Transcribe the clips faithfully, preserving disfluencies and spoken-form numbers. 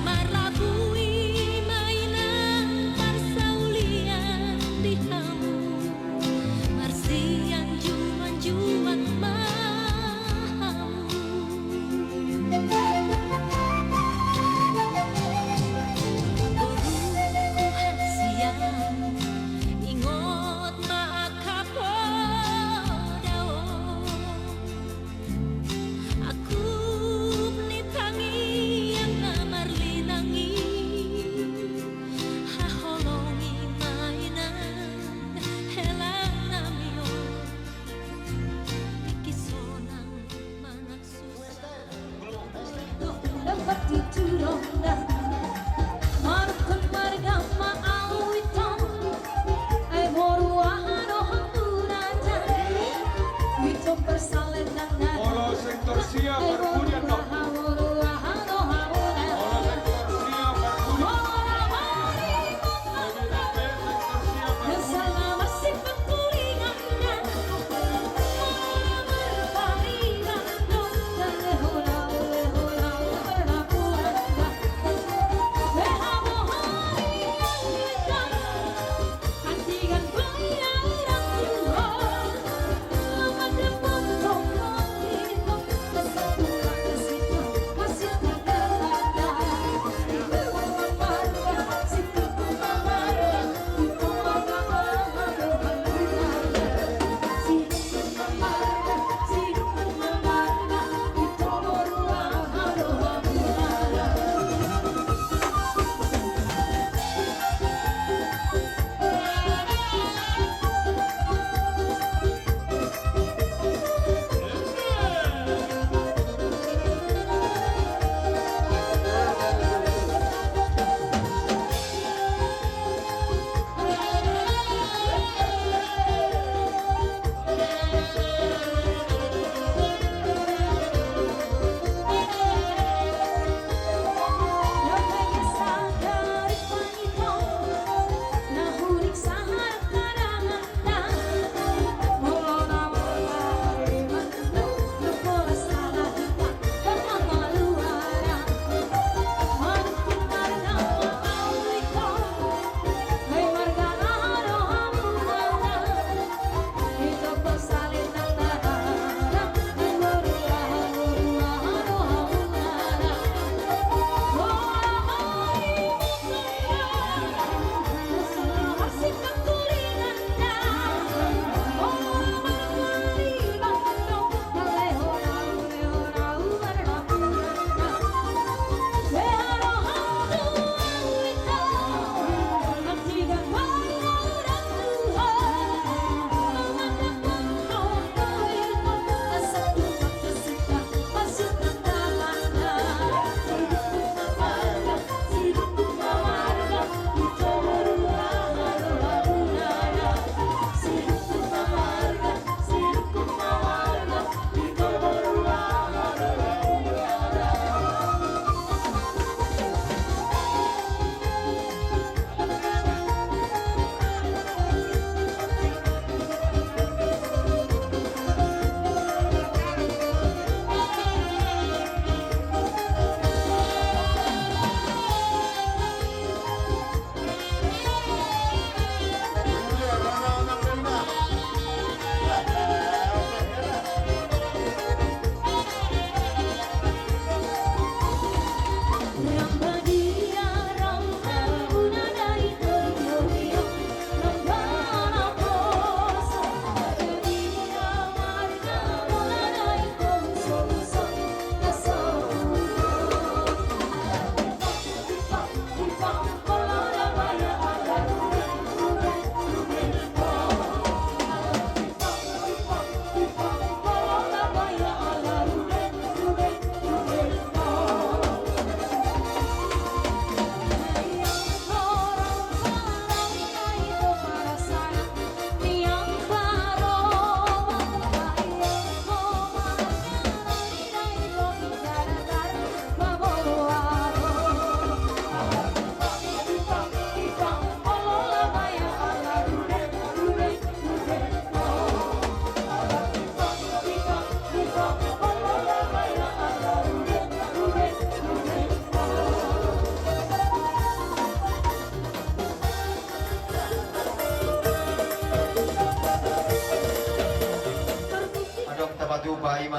Marlabui ma inang parsaulian di hamu, marsianjuanjuan ma hamu. Boruku hasian, ingot ma angka poda on. Angkup ni tangiang na marlinang i, haholongi ma inang hela nami on. Tingki sonang manang susah. Dapat diturunkan. Marukun marga ma au ito. Ai boru aha do hamuna da. Ito persalenangan. Olo sektor sia, ai boru aha, boru aha do hamuna. Olo sektor sia, Markulian. Olo, mari. Sektor sia, Markulian. Selama si Pangkulingan. Olo berpariban. Olo, olo, olo, olo, olo, olo.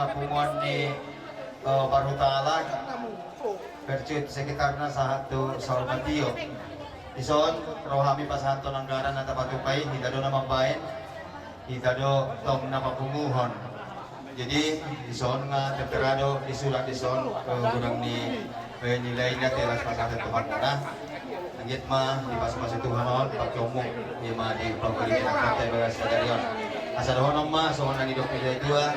Punguan ni, eh, parhutala, Percut sekitarna sahat tu saur matua. Dison ro hami pasahathon anggaran na tapatupa i, hita do na mambaen, hita do tong na papunguhon. Jadi dison nga tertera do di surat dison, eh, godang ni, eh, nilai na telas pasahathon tu hamuna. Anggiat ma dipasupasu Tuhan on, pakiomuk, ia ma dipaguli na kata ibagas sadari on. Asa dohonon ma songon na nidok ni tua,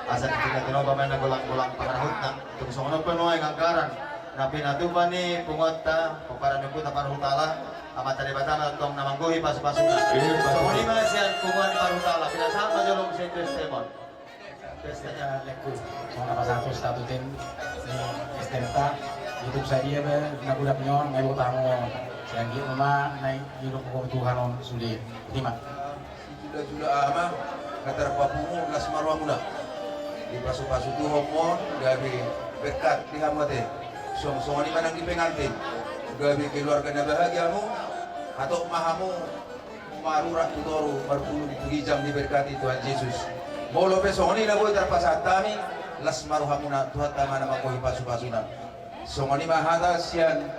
asa di tingkat teno pamain na golang-golang pangarahutna. Tung songon on pe nuaeng anggaran na pinatupa ni punguanta, pomparan ni ompunta parhutala, Amanta Debata ma tong na manggohi pasupasuna. Songon i ma sian punguan ni parhutala, pinasahat ma jolo muse tu S T M on. Pesta ja leku. Songon na pasahat tu tim ni S T M ta, ituk sadia be na godang ni on, nga iboto hamu on. Sai anggiat ma na nidok ni Tuhan on sude. Botima. Sijula-jula ama na tarpapungu, las ma rohamuna. Dipasupasu Tuhan ma on, gabe berkat di hamu ate. Song-, songon i ma nang di pengantin. Gabe keluarga na bahagia hamu, hatop ma hamu marurat tu toru, marpulung tu ginjang, diberkati Tuhan Jesus. Molo pe songon i na boi tarpasahat hami, las ma rohamuna, Tuhanta ma na manggohi pasupasuna. Songon i ma hata sian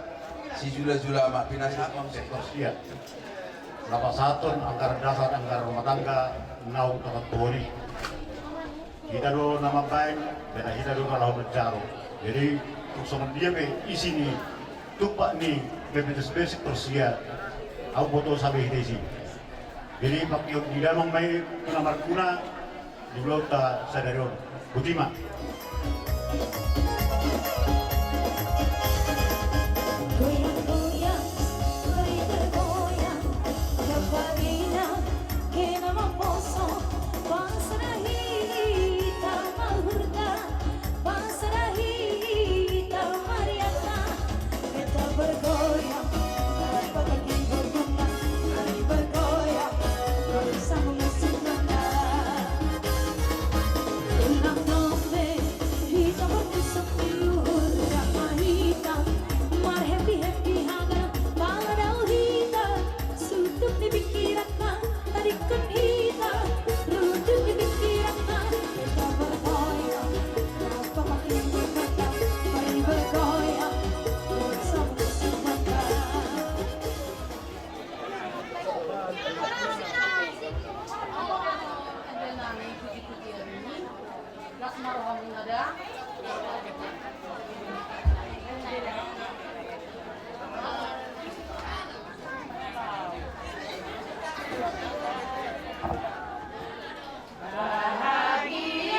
sijula-jula ama, pinasahat ma muse. Sia. Na pasahathon anggaran dasar, anggaran rumah tangga, naung tapapungu i. Hita do na mambaen, jala hita do na laho manjalo. Jadi, tung songon dia pe isi ni tumpak ni Baptize Basic Persia, ahu boto sabe hita isi. Jadi, pakion ni damang ma i tu na marguna, di ulaonta sadari on. Botima. Goyang-goyang, goyang-goyang, kepalina kena mamposo, pasrah hita ma uhurta, pasrah hita ma riakta. Kita bergoyang, mari pakai bergoyang, mari bergoyang, bersama musik banda. Ulang tahun be, hita bermusik di luhur, rama hita, mar happy happy haga, pala dao hita, sutuk di pikiran ma, tadingkon hita, ruduk di pikiran ma, kita bergoyang, apa makin berkata, mari bergoyang, bersama musik banda.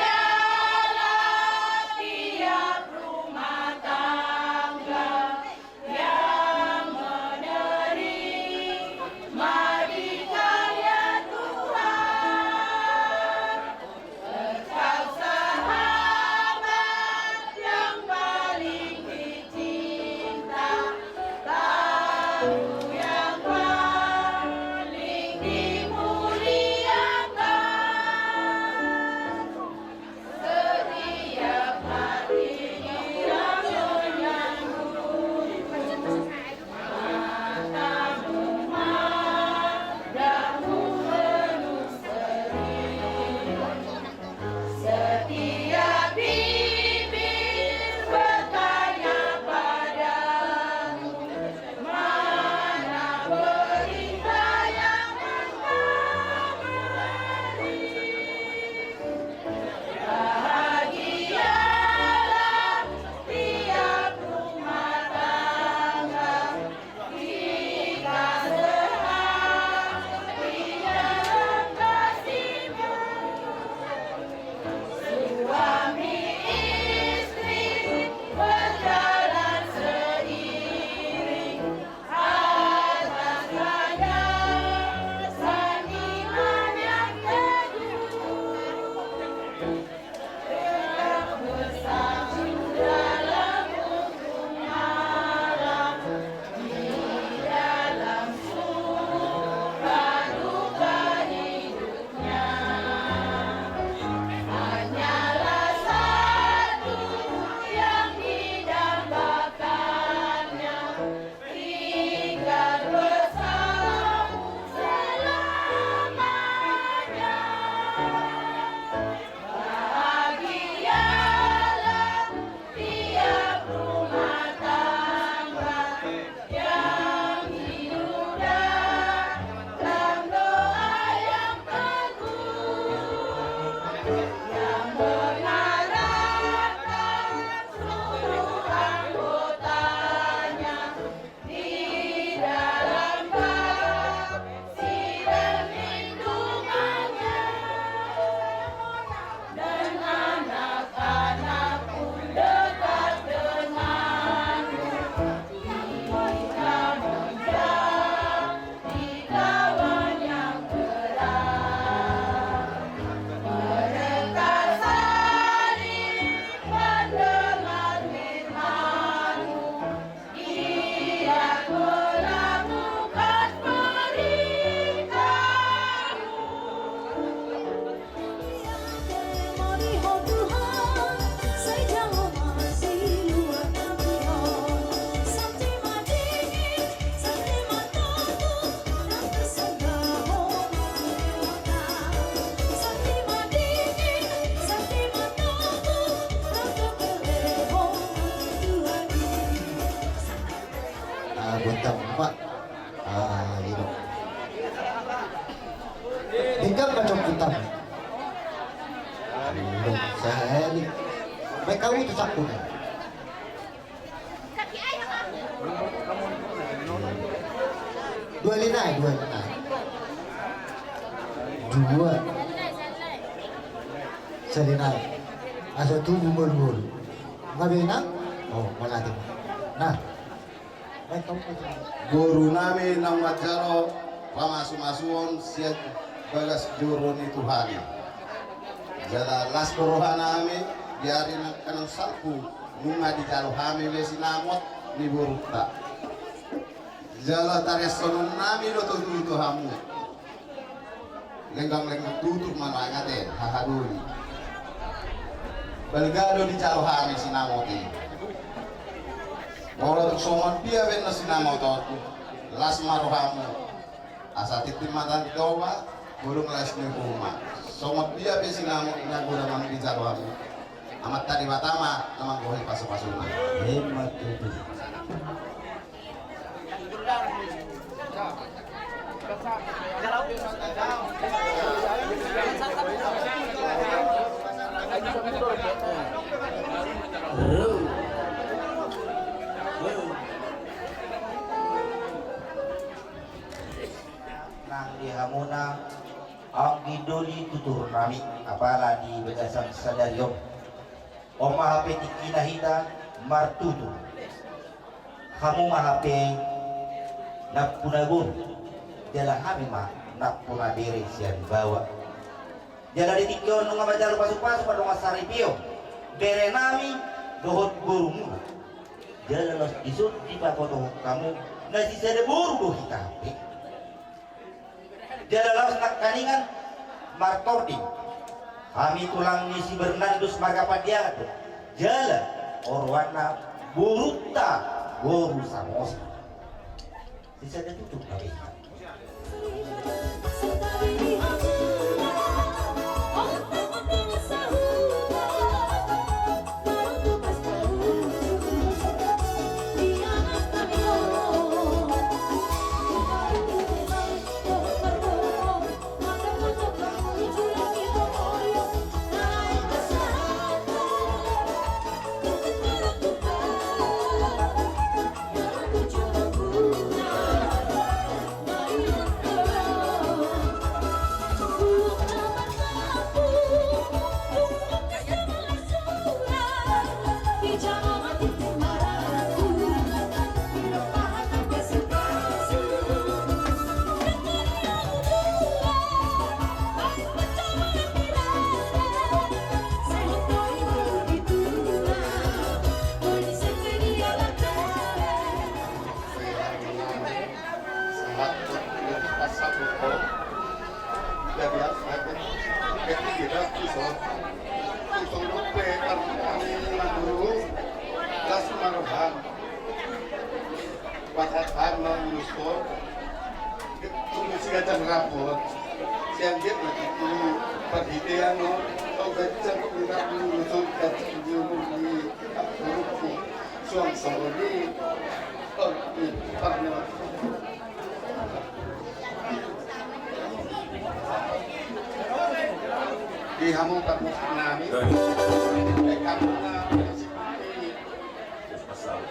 Bahagialah tiap rumah tangga yang menerima dikarya Tuhan. Engkau sahabat yang paling dicinta, tamu yang paling dimuliakan. Setiap hati yang menyambut, matamu madamu penuh seri. Setiap bibir bertanya padamu, mana Tampak. Ah, gitu. Tinggal baca kitab. Belum sehari. Baik, kau itu saku. Dua lina, dua lina. Dua. Salina. Asa tubu bolu-bolu. Nga bena? Oh, manati. Nah. Boru nami naung manjalo pamasu-masuon sian bagas joro ni Tuhan i. Jala las do roha nami, biari nangkaning salpu, nunga dijalo hami be sinamot ni borunta. Jala taresonon nami do tutu tu hamu. Lenggang-lenggang tutur ma nang ate, hahadoli. Balga do dijalo hami sinamot i. Molo tung songon dia be na sinamot on, las ma rohamu. Asa tintin mata ni toba, bulung las ni huma. Songon dia be sinamot na godang nang dijalo hami. Amanta Debata ma na manggohi pasu-pasuna. Emma tutu. Nang di hamuna, anggi doli tutur nami, apala di bagasan sadari on. On ma hape tingkina hita martutur. Hamu ma hape nampuna boru, jala hami ma nampuna bere sian baoa. Jala di tingki on nunga manjalo pasu-pasu, mandongan saripeon bere nami dohot borumuna. Jala laos dison dipabotohon hamu na sisada boru do hita hape. Jala laos nangkaningan martording. Hami tulang ni si Bernardus marga Pandiangan do. Jala oroanna borunta boru Samosir. Sisada tutur ma be. Pasahat ma ulos on. Ulos si gajang rapot. Sian dia mati tu parhitean on. Au gajang rapot ulos on, gajang di ulos ni. Suang songon i. Di hamu parmusik nami. Baik, hamu na.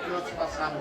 Terus pasang.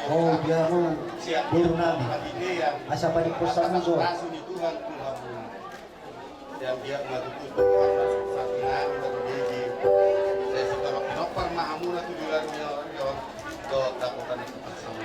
Oh, di hamu, boru nami. Asa panik posamu jo. Yang dia matutu sapi nami batu gigi. Saya setelah pinompar mahamuna tu di luar nyawa. Jawab dapotan itu sama.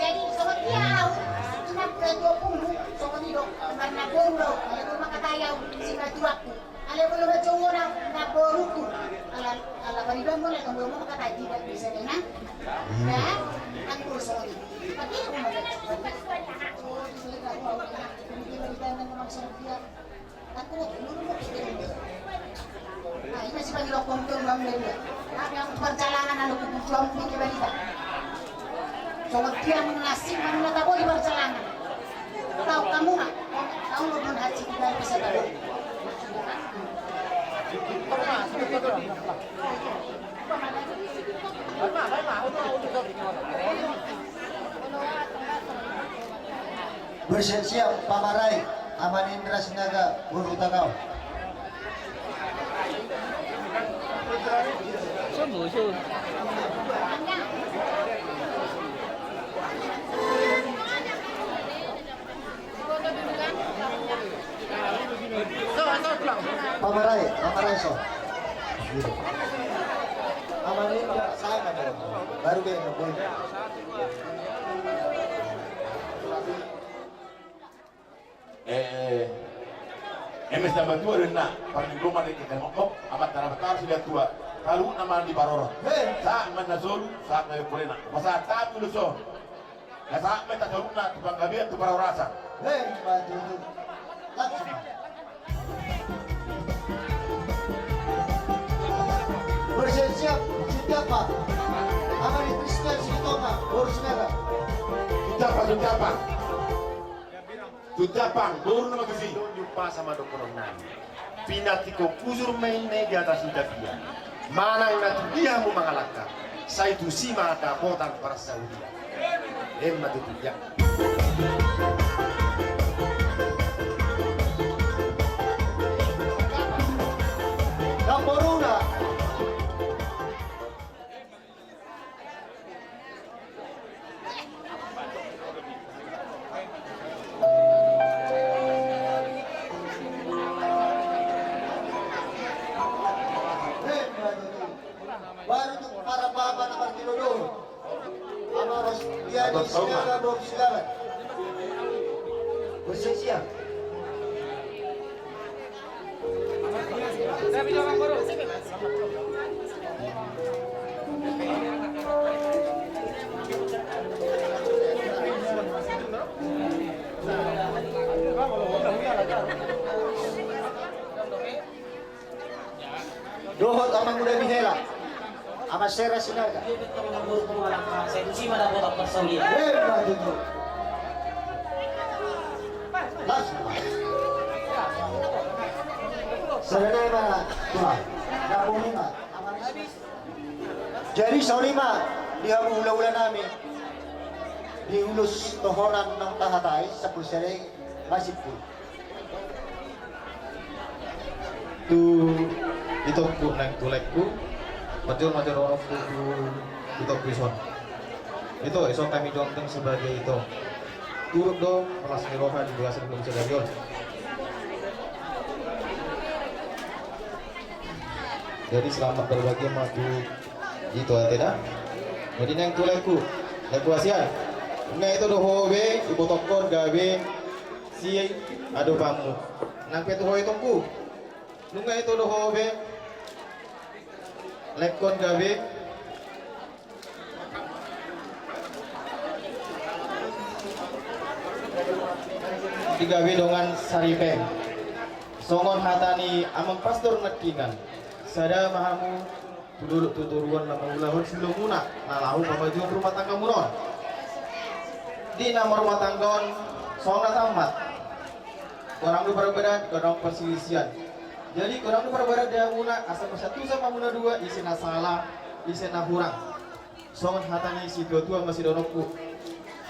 Jadi songon dia au, cuma ketua pungu, songon i do, karena boru do, kalau rumah kata au, si ketua aku. Alai molo manjou na, na boruku. Ala, ala pariban molo, tong boru molo kata jidat bisa dena. Nah, aku sori. Tapi aku mau. Oh, di sini aku mau. Ini dia berikan dan memang sori dia. Aku mau dulu mau. Nah, ini masih panggil aku untuk uang dia. Tapi aku perjalanan anu kubutuhan punya balita. Songon dia muna asing, muna tabo di parjalanan. Tahu kamu nggak? Tahu lu don haji di dalam bisa tahu. Bersiap-siap, Pamarai, Aman Indra Sinaga, Guru Tagau. Pamarai, Pamarai so. Aman Indra, saya nggak tahu. Baru dia nggak boleh. Eh, eh, mes na matua do inna, parlinggoman ni kita mokmok, amat tara matar sudah tua, talu nama di paroro. Hei, saat mana solu, saat na boleh nak. Masa tamu lu so. Na saat meta solu na, tu panggabean, tu parorasa. Hei, maju tu. Langsung. Bersiap-siap, siap, Pak. Aman di Kristen, si Toma, urus merah. Siap, Pak, siap, Pak. Tutu pang, boru nama tusi. Jumpa sama dokonon nami. Pinantikhon hujur ma inna i di atas ni tapian. Manang na tu dia hamu mangalangka, sai tusi ma dapotan parsaulian. Emma tutu, ya. Namboruna. Baru tu para bapa na martinodohon. Ama Ros, dia di segala, bob segala. Bersiap-siap. Dohot Ama Muda Mihela. Ama Sera Sinaga. Dia betul nama buruk mengalangka, saya tusi ma dapotan parsaulian. Eh, Pak Tutu. Las. Sebenarnya mana? Wah, dapur ini, Pak. Jadi, songon i ma di hamu hulahula nami. Di ulos tohonan naung tahatai, sampulu sada i, masih pun. Tu itongku nang tu laengku, parjolo ma jolo ronokku tu itongku ison. Ito, ison hami jongjong sebagai ito. Turut do, las ni roha di bagasan sadari on. Jadi selamat berbahagia ma tu ito ate da. Jadi nang tu laengku, laengku hasian. Nunga ito do ho be, ibotokkon gabe siadopanmu. Nang pe tu ho itongku. Nunga ito do ho be, laengkon gabe. Di gabe dongan saripe. Songon hata ni amang pastor nangkiningan. Sada ma hamu tu dolok tu toruan na mangulahon siulahonmuna na laho pamajuon rumah tanggamuna on. Di na marumah tangga on songon na tammat. Godang do parbadan, godang parsilisian. Jadi godang do parbadan di hamuna, asa marsantusan ma hamuna dua, ise na sala, ise na hurang. Songon hata ni situatua ma sidohononku.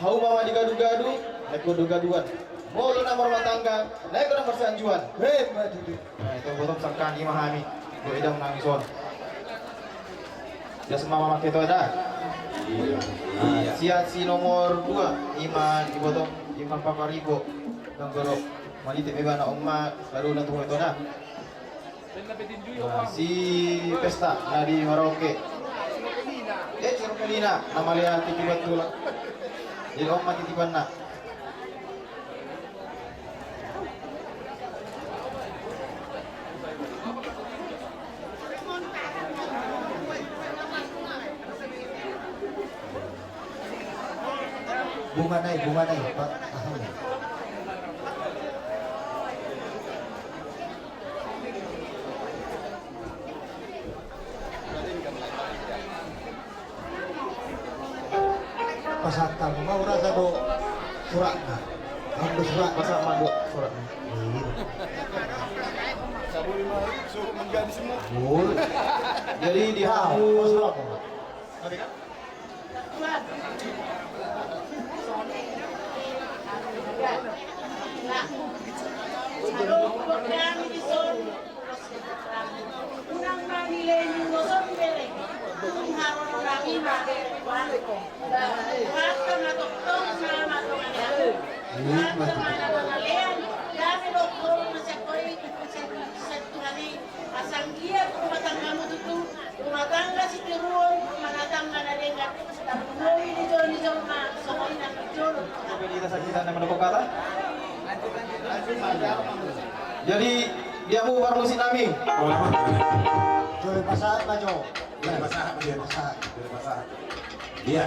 Hauma ma di gadugadu, laengkon do gaduan. Molo na marumah tangga, laengkon do marsanjuan. Emma tutu. Nah, ito botom sangkan i ma hami. Dua edang nangis on. Jas ma mamake to da. Iya. Sian si nomor dua, ima ibotom, ima Papa Ribo. Nang goro. Manite beba na oma, lalu na tuho to da. Nah, si pesta na di Merauke. Eh, si Romelina, na malihat titipan tulang. Jadi oma titipan na. Bunga nai, bunga nai, Pak. Aha. Pasahat hamu ma, urasa do suratna. Hamu do suratna. Pasahat ma do suratna. Iya. Saburi ma suruh menjadi semua. Jadi di hamu. Nah, pos suratmu. Unang manilei ni ulos on bere, tung haroro nami ma. Buat ma tongtong na mardongan i. Buat ma na mangalean, dame do porlu na sekoi, sekoi, sekoi Tuhan i. Asa anggiat rumah tanggamu tutu rumah tangga sitiruon, rumah tangga na denggan. Tarlumobi di jolo ni jolma, songon i nang di jolo. Coba di rasa kita na mandokok kata. Jadi, dia mau parmusik nami. Jolo pasahat ma jo. Jolo pasahat ma jo. Pasahat. Jolo pasahat. Iya.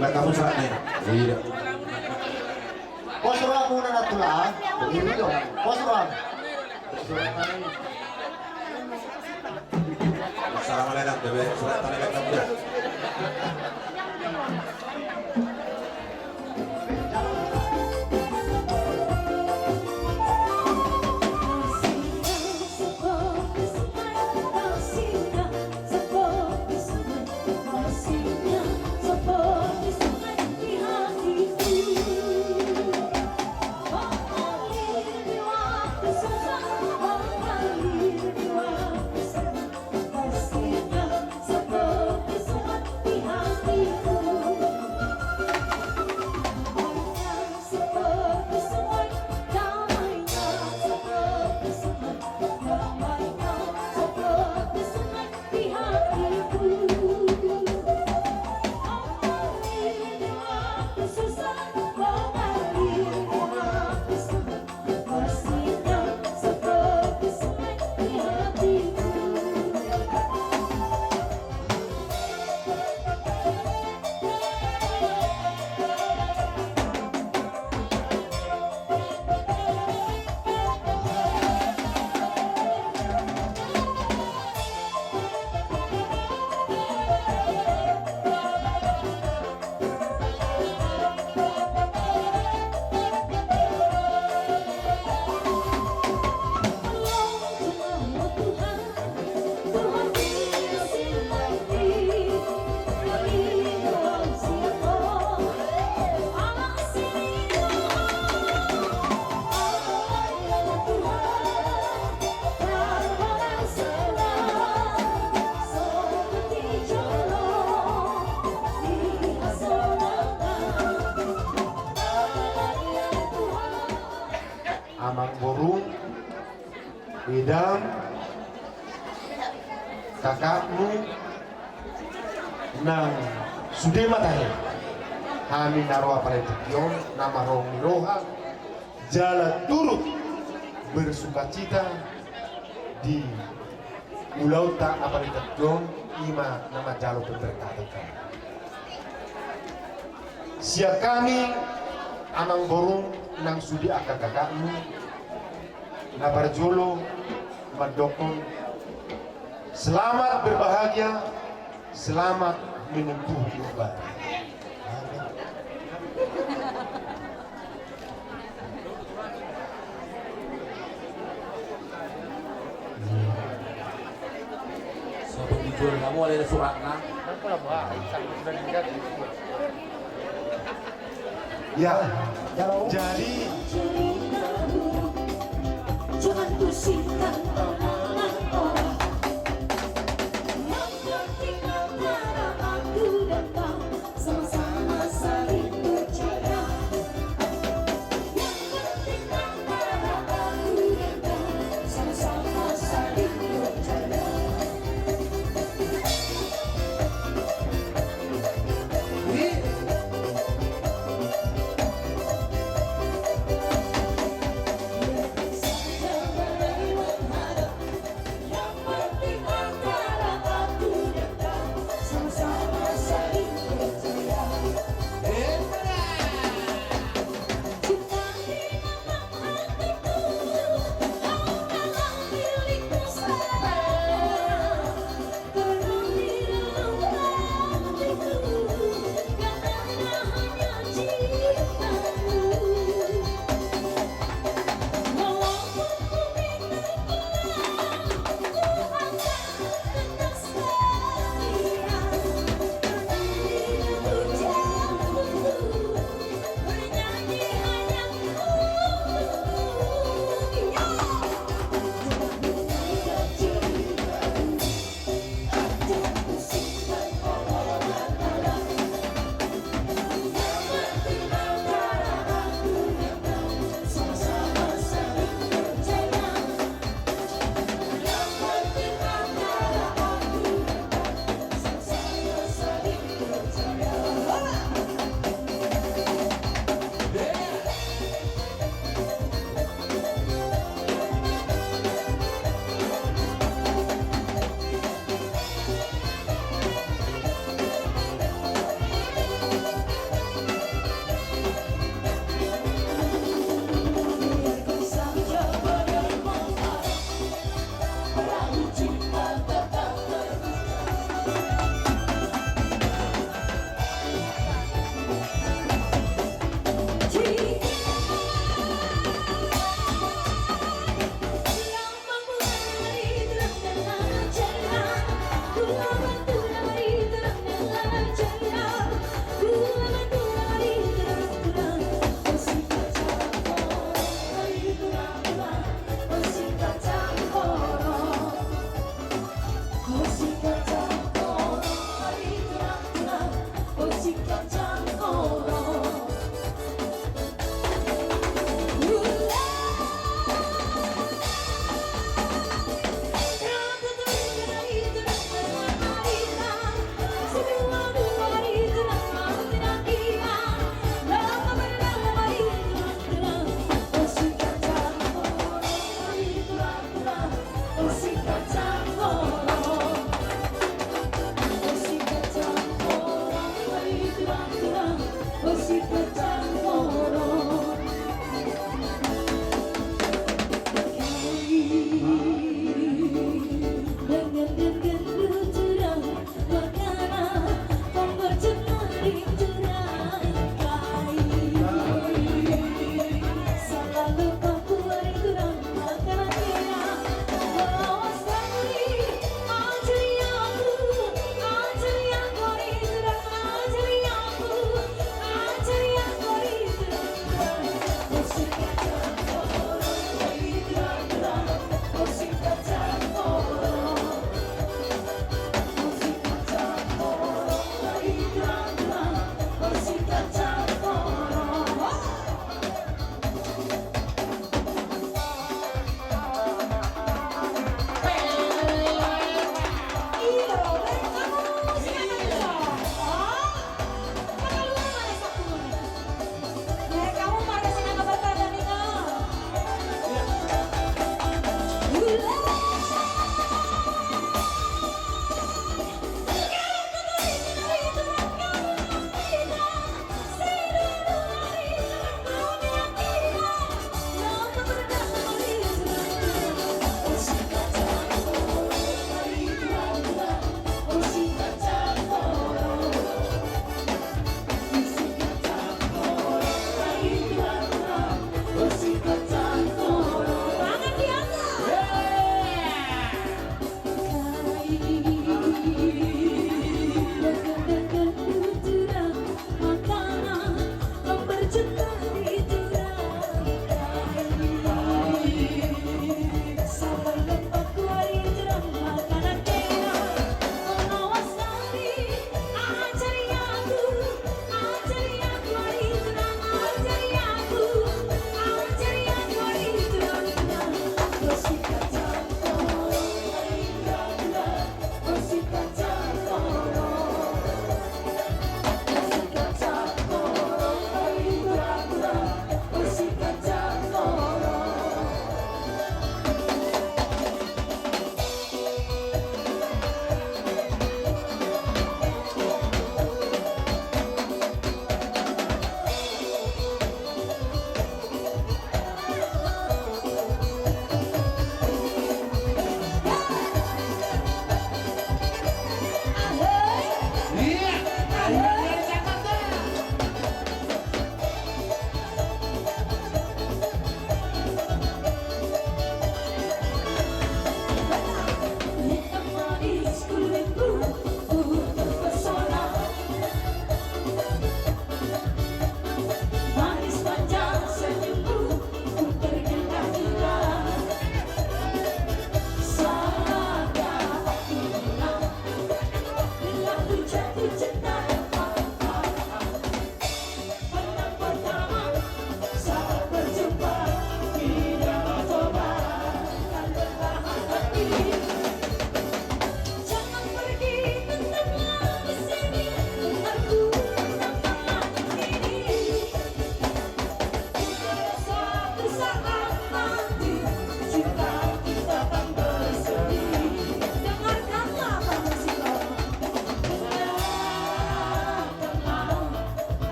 Nggak tahu suratnya. Iya. Pos rohamu na tulang. Ini dong. Pos rohamu. Assalamualaikum. Amangboru, idam, kakakmu, nang sude ma tahe. Hami na ro apala di tingki on, na marhongkop ni roha, jala turut bersukacita di ulaonta apala di tingki on, i ma na manjalo pemberkatan hami. Sian hami, amangboru, nang sude angka kakakmu, na parjolo mandokkon, selamat berbahagia, selamat menempuh hidup baru. Sabun di jolo, kamu ada suratna. Ya, jadi.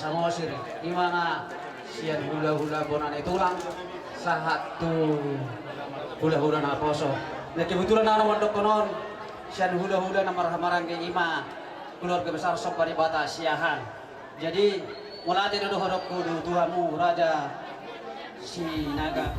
Samosir, i ma na sian hulahula bona ni tulang, sahat tu hulahula naposo. Na kebetulan na mandokkon on, sian hulahula na marhahamaranggi i ma keluarga besar Somba Debata Siahaan. Jadi, mauliate do dohononku tu hamu Raja Sinaga.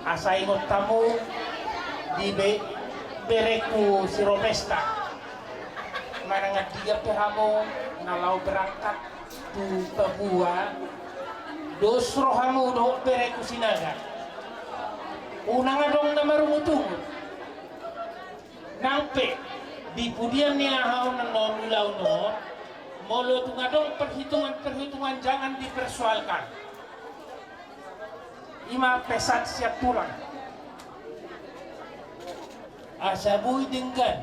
Asa ingot hamu di be-, berengku si Ropesta. Manang andigan pe hamu na laho berangkat tu Papua, dos rohamu dohot berengku Sinaga. Unang adong na marungutungut. Nang pe di pudian ni aha on na ulaon on, molo tung adong perhitungan-perhitungan, jangan dipersoalkan. I ma pesan sian tulang. Asa boi denggan.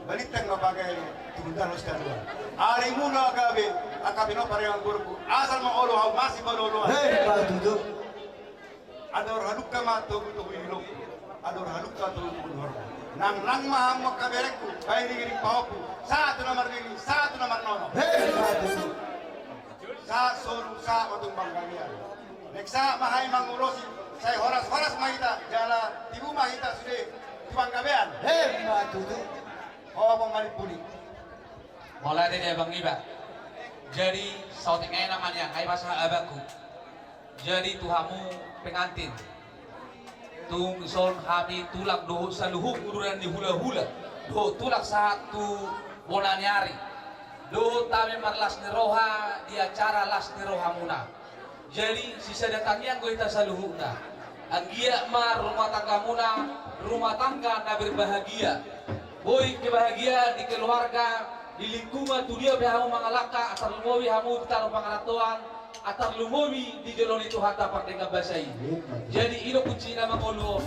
Balintang ma bagai tu gundal hos kadua. Arimuna gabe, angka pinompar ni amangborungku. Asal ma olo hau masih maloloan. Hei, patutu. Ador halumpang ma togu-togu ilok. Ador halumpang togu-togu horbo. Nang nang ma hamu angka berengku. Baen diri pahompu. Satu nomor diri, satu nomor nono. Hei, patutu. Sa solu sa otung banggalia. Neksa ma hami mangulosi, sai horas-horas ma hita, jala tibu ma hita sude tu panggabean. Emma tutu. Ho, Abang Malik Puli. Mauliate di abang iba. Jadi, saotik nai na maniang, ai pasahat abangku. Jadi, tu hamu pengantin. Tung dison hami tulang dohot saluhut uduran ni hula-hula, dohot tulang sahat tu bona ni ari. Dohot hami marlas ni roha di acara las ni rohamuna. Jadi, sisada tangiang do hita saluhutna. Anggiat ma rumah tanggamuna, rumah tangga na berbahagia. Boi kebahagiaan di keluarga, di lingkungan tu dia pe hamu mangalangka, tarlumobi hamu di tano pangarantoan, tarlumobi di jolo ni Tuhanta pardenggan basa i. Jadi, i do kuncina mangolu.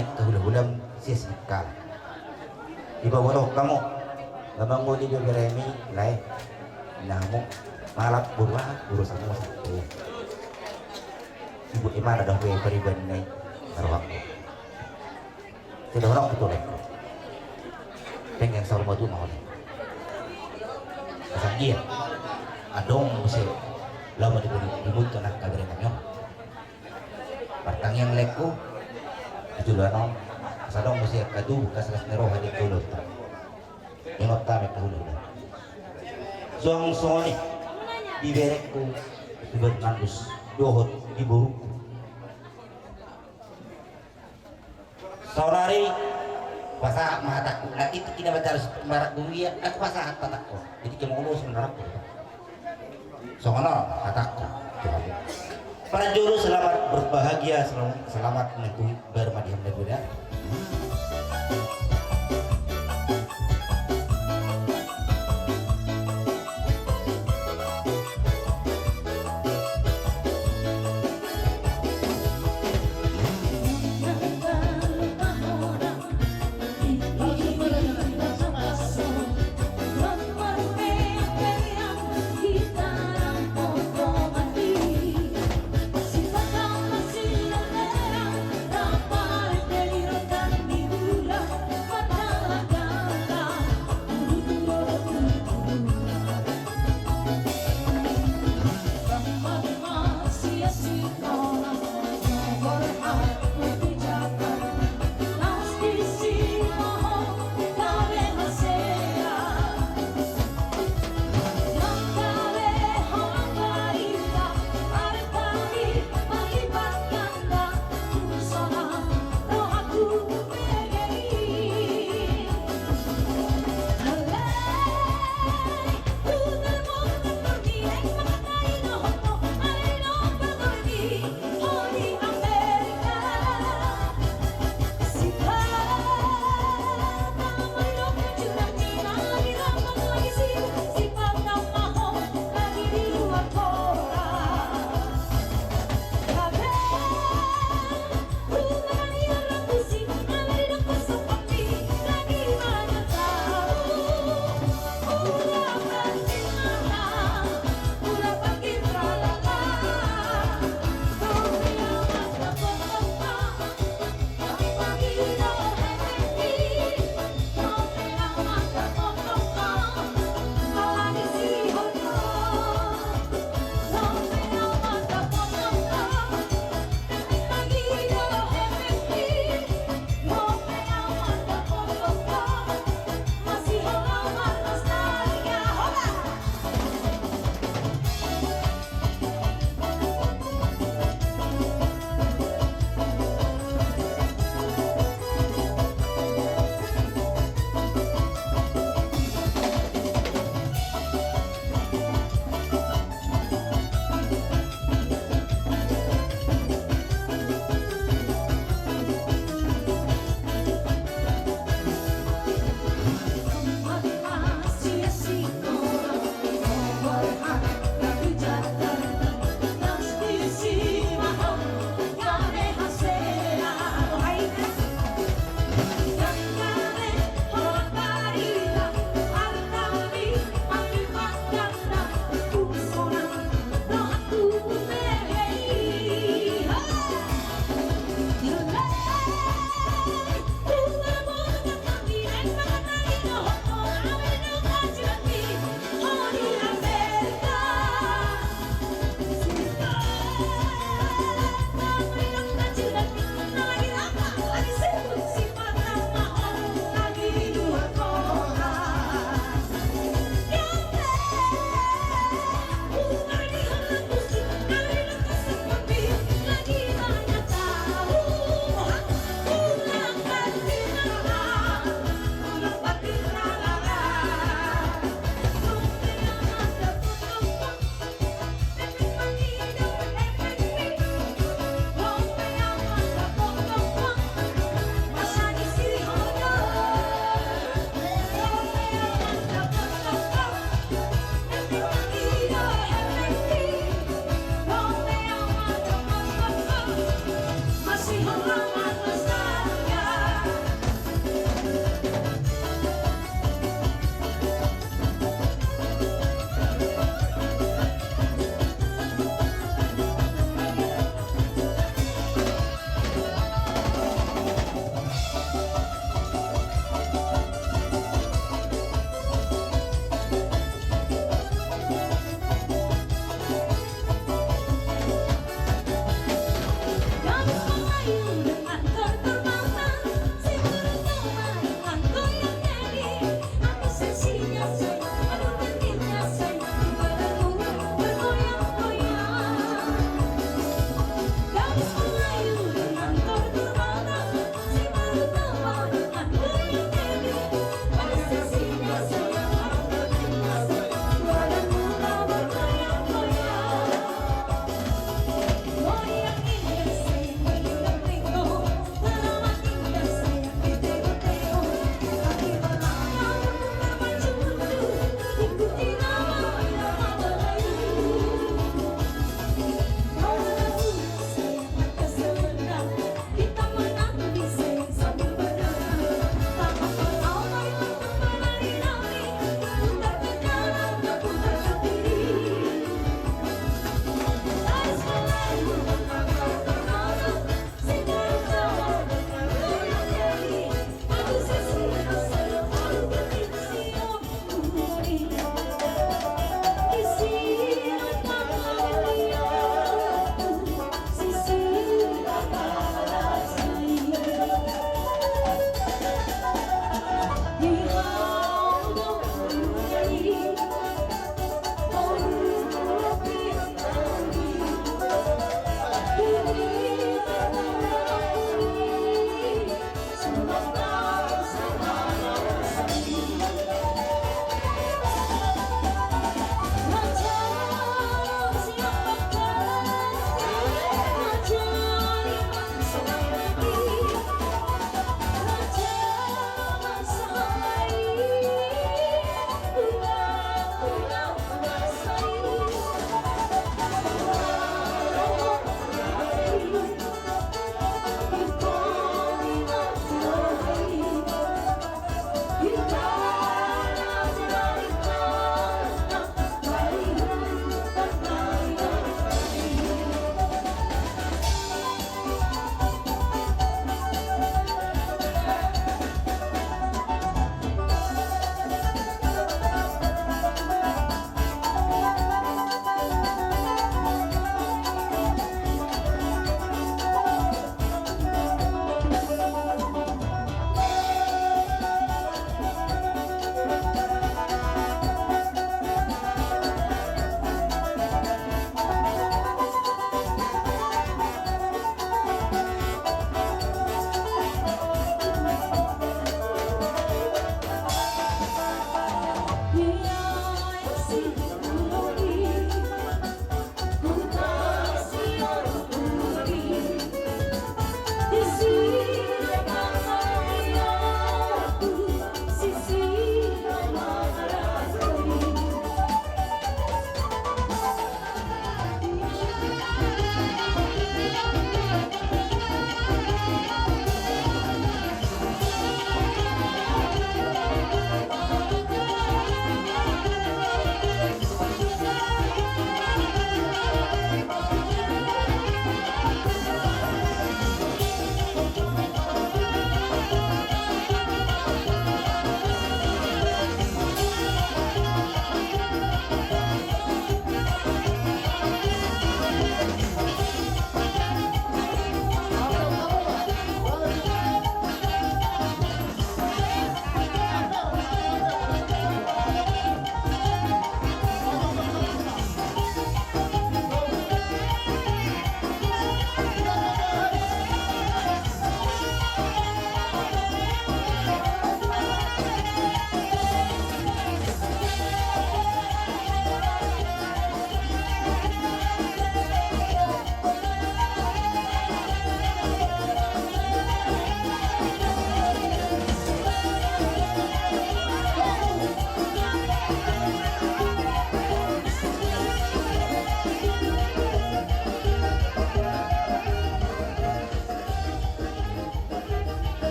Angka hula-hulam sias dikala. Dipabotohon hamu, nunga mangoli be beremi lae. Namu malap boru aha, boru Samusa. Ibu imana dah be pariban nai. Arwah. Sudah orang betul. Pengen saur madu mau nih. Asal dia. Adong muse. Lama di bulu, di bulu tuh nak kabar yang kami. Partangiang laengku, di joloan on, asa adong muse angka tubu, angka las ni roha di jolo. Ingot hami angka hula-hula. Suang songon i, di berengku, di Bernardus, dohot di boruku. Saonari, pasahat ma hatangku, na tingki na batal marangkup ia, na hupasahat hatangku. Jadi, kemauan sebenarnya. Songon on hatangku. Parjolo selamat berbahagia, selamat, selamat menempuh baru madiam dan muda.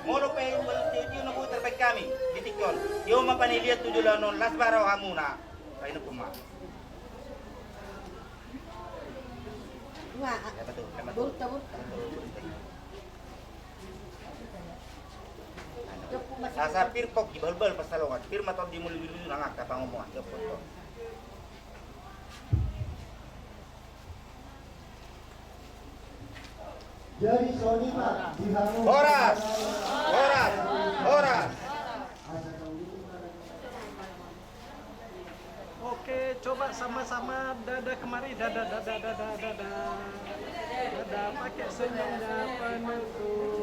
Molo pe tio-tio na boi tarbaen hami di tingki on, tio ma panellian tu joloan on, las bara rohamuna. Baen ma. Wah, burta, burta. Asa pir pok di balbal pas salongan, pir ma tondi mulu biru nang angka pangomoan, jopot to. Jadi songon i ma di hamu. Horas! Horas! Horas! Oke, coba sama-sama dada kemari, dada, dada, dada, dada. Dada pakai senyumnya penutup.